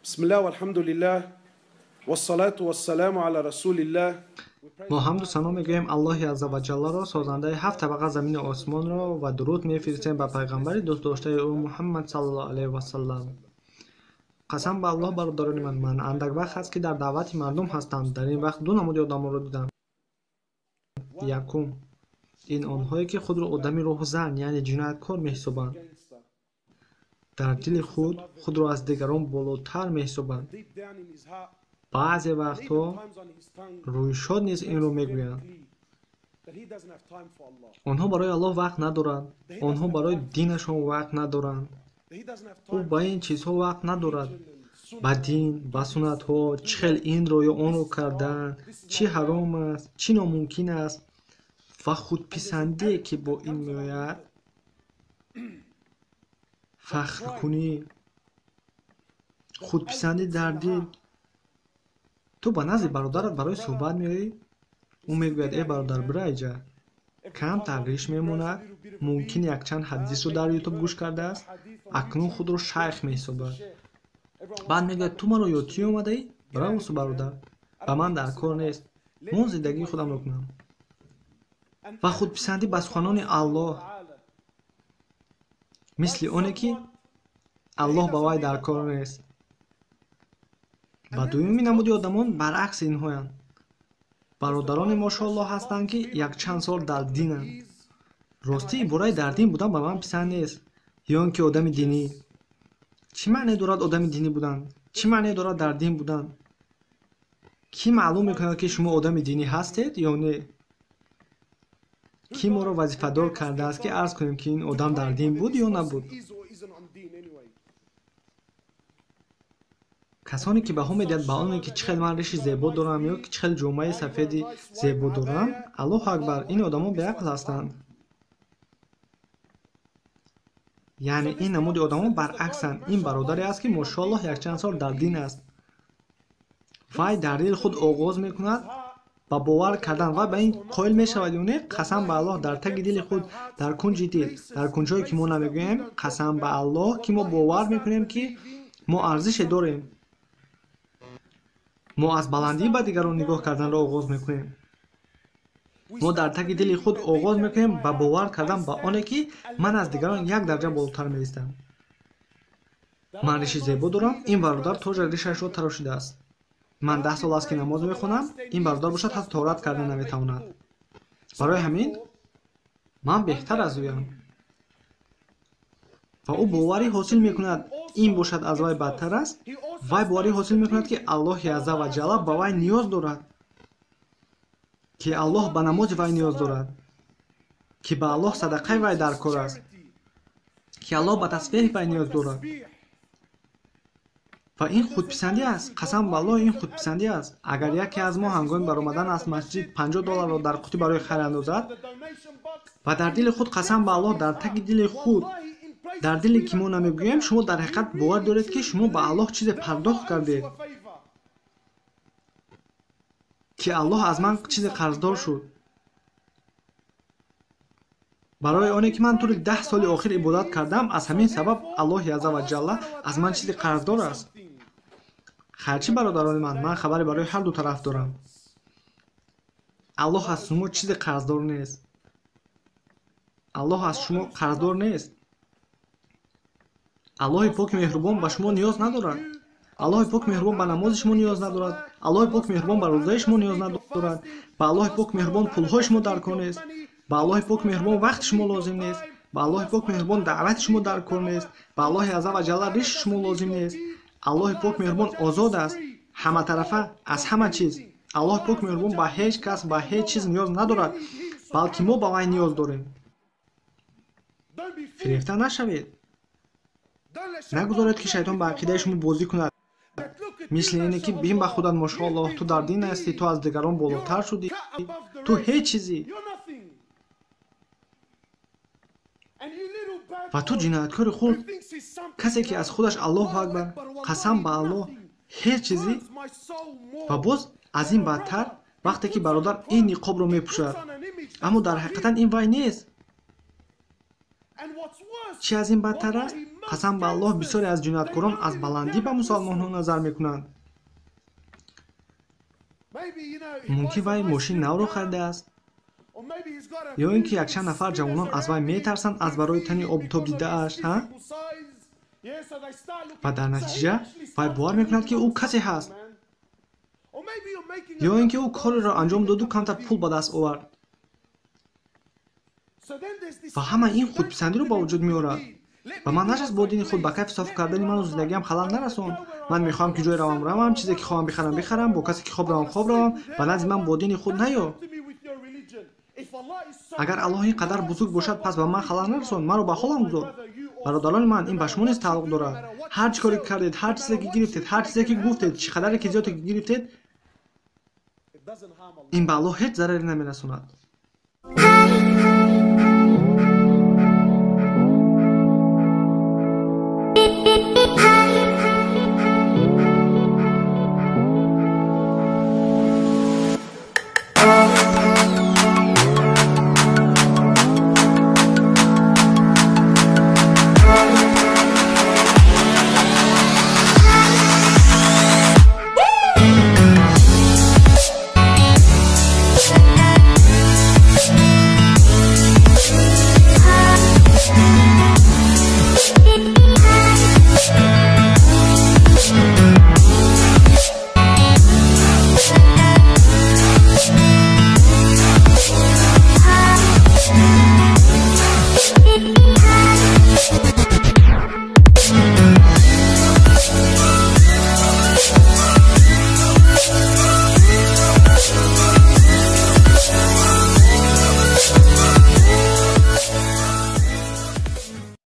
Бисмиллаҳ валҳамдулиллаҳ вассалату вассаламу ала расулиллаҳ. Мо ҳамду сано мегӯем Аллоҳи азза ва ҷалларо, созандаи ҳафт табақа замину осмонро, ва дуруд мефиристем ба пайғамбари дӯстдоштаи ӯ Муҳаммад саллаллоҳу алайҳи васаллам. Қасам ба Аллоҳ, бародарони ман, ман андак вақт ҳаст, ки дар даъвати мардум ҳастам. Дар ин вақт ду намуди одамонро дидам. Якум, ин онҳое, ки худро одами роҳзан, яъне ҷинояткор меҳисобанд. Дар дили худ худро аз дигарон болотар меҳисобанд. Баъзе вақтҳо рӯйшод низ инро мегӯянд. Онҳо барои Аллоҳ вақт надоранд, онҳо барои динашон вақт надоранд. Ӯ ба ин чизҳо вақт надорад. Ба дин, ба суннатҳо, чӣ хел инро ё онро кардан, чӣ ҳаром аст, чӣ номумкин аст ва худписандие, ки бо ин меояд, фахркунӣ, худписандӣ дар дил. Ту ба назди бародарат барои суҳбат меоӣ, ӯ мегӯяд: «Э бародар, бира иҷа». Камтар риш мемонад, мумкин якчанд ҳадисро дар ютуб гӯш кардааст, акнун худро шайх меҳисобад. Баъд мегӯяд: «Ту маро ёдчӣ омадаӣ? Бравосу бародар, ба ман дар кор нест, мон зиндагии худамро кунам». Ва худписандӣ ба суханони Аллоҳ, мисли оне ки Аллоҳ ба вай дар кор нест. Ва дуюми намуди одамон баръакси инҳоянд. Бародарони мошоаллоҳ ҳастанд, ки якчанд сол дар динанд. Ростӣ ибораи дар дин будан ба ман писанд нест, ё ин ки одами динӣ. Чӣ маъне дорад одами динӣ будан? Чӣ маъне дорад дар дин будан? Кӣ маълум мекунад, ки шумо одами динӣ ҳастед ё не? Кӣ моро вазифадор кардааст, ки арз кунем, ки ин одам дар дин буд ё набуд? Касоне ки баҳо медиҳанд ба оне, ки чӣ хел ман риши зебо дорам ё ки чӣ хел ҷомаи сафеди зебо дорам, Аллоҳу акбар, ин одамон беақл ҳастанд. Яъне ин намуди одамон баръаксанд. Ин бародаре аст, ки мошоаллоҳ якчанд сол дар дин аст. Вай дар дили худ оғоз мекунад ба бовар кардан ва ба ин қоил мешавад ё не, қасам ба Аллоҳ, дар таги дили худ, дар кунҷи дил, дар кунҷҳое ки мо намегӯем, қасам ба Аллоҳ, ки мо бовар мекунем, ки мо арзише дорем. Мо аз баландӣ ба дигарон нигоҳ карданро оғоз мекунем. Мо дар таги дили худ оғоз мекунем ба бовар кардан ба оне, ки ман аз дигарон як дарҷа болотар меистам. Ман риши зебо дорам, ин бародар тоҷа ришашро тарошидааст. Ман 10 сол аст, ки намоз мехонам, ин бародар бошад ҳатто тоҳорат карда наметавонад. Барои ҳамин ман беҳтар аз ӯям. Ва ӯ боварӣ ҳосил мекунад, ин бошад аз вай бадтар аст. Вай боварӣ ҳосил мекунад, ки Аллоҳи азза ва ҷалла ба вай ниёз дорад, ки Аллоҳ ба намози вай ниёз дорад, ки ба Аллоҳ садақаи вай дар кор аст, ки Аллоҳ ба тасбеҳи вай ниёз дорад. Ва ин худписандӣ аст. Қасам ба Аллоҳ, ин худписандӣ аст. Агар яке аз мо ҳангоми баромадан аз масҷид $50 дар қутӣ барои хайр андозад ва дар дили худ, қасам ба Аллоҳ, дар таги дили худ, дар диле ки мо намегӯем, шумо дар ҳақиқат бовар доред, ки шумо ба Аллоҳ чизе пардохт кардед, ки Аллоҳ аз ман чизе қарздор шуд. Барои оне ки ман тӯли 10 соли охир ибодат кардам, аз ҳамин сабаб Аллоҳи азза ва ҷалла аз ман чизе қарздор аст. Хайрчи бародарони ман, ман хабаре барои ҳар ду тараф дорам. Аллоҳ аз шумо чизе қарздор нест. Аллоҳ аз шумо қарздор нест. Аллоҳи поки меҳрубон ба шумо ниёз надорад. Аллоҳи пок меҳрубон ба намози шумо ниёз надорад. Аллоҳи пок меҳрубон ба рӯзаи шумо ниёз надорад. Ба Аллоҳи пок меҳрубон пулҳои шумо дар кор нест. Ба Аллоҳи пок меҳрубон вақти шумо лозим нест. Ба Аллоҳи пок меҳрубон даъвати шумо дар кор нест. Ба Аллоҳи азза ва ҷалла риши шумо лозим нест. Аллоҳи пок меҳрубон озод аст ҳаматарафа аз ҳама чиз. Аллоҳи пок меҳрубон ба ҳеҷ кас, ба ҳеҷ чиз ниёз надорад, балки мо ба вай ниёз дорем. Фирефта нашавед. Нагузоред, ки шайтон ба ақидаи шумо бозӣ кунад, мисли ине ки бин ба худат, мошоаллоҳ, ту дар дин ҳастӣ, ту аз дигарон болотар шудӣ, ту ҳеҷ чизӣ ва ту ҷинояткори хурд, касе ки аз худаш, Аллоҳу акбар, қасам ба Аллоҳ, ҳеҷ чизӣ. Ва боз аз ин бадтар, вақте ки бародар ин ниқобро мепӯшад, аммо дар ҳақиқатан ин вай нест. Чӣ аз ин бадтар аст? Қасам ба Аллоҳ, бисёре аз ҷинояткорон аз баландӣ ба мусалмонҳо назар мекунанд. Мумкин вай мошини навро харидааст, ё ин ки якчанд нафар ҷавонон аз вай метарсанд аз барои тани обутоб дидааш, ҳа? Ва дар натиҷа вай бовар мекунад, ки ӯ касе ҳаст, ё ин ки ӯ кореро анҷом доду камтар пул ба даст овард. Ва ҳама ин худписандиро ба вуҷуд меорад. Ба ман нашаст бо дини худ ба кайфи соф кардани ману зиндагиам халал нарасон. Ман мехоҳам ки ҷое равам равам, чизе ки хоҳам бихарам бихарам, бо касе ки хоб равам хоб равам. Ба назди ман бо дини худ наё. Агар Аллоҳ ин қадар бузург бошад, пас ба ман халал нарасон, маро ба ҳолам гузор. Бародарони ман, ин ба шумо низ тааллуқ дорад. Ҳар чӣ коре ки кардед, ҳар чизе ки гирифтед, ҳар чизе ки гуфтед, чӣ қадаре ки зиёде ки гирифтед, ин ба Аллоҳ ҳеҷ зараре намерасонад.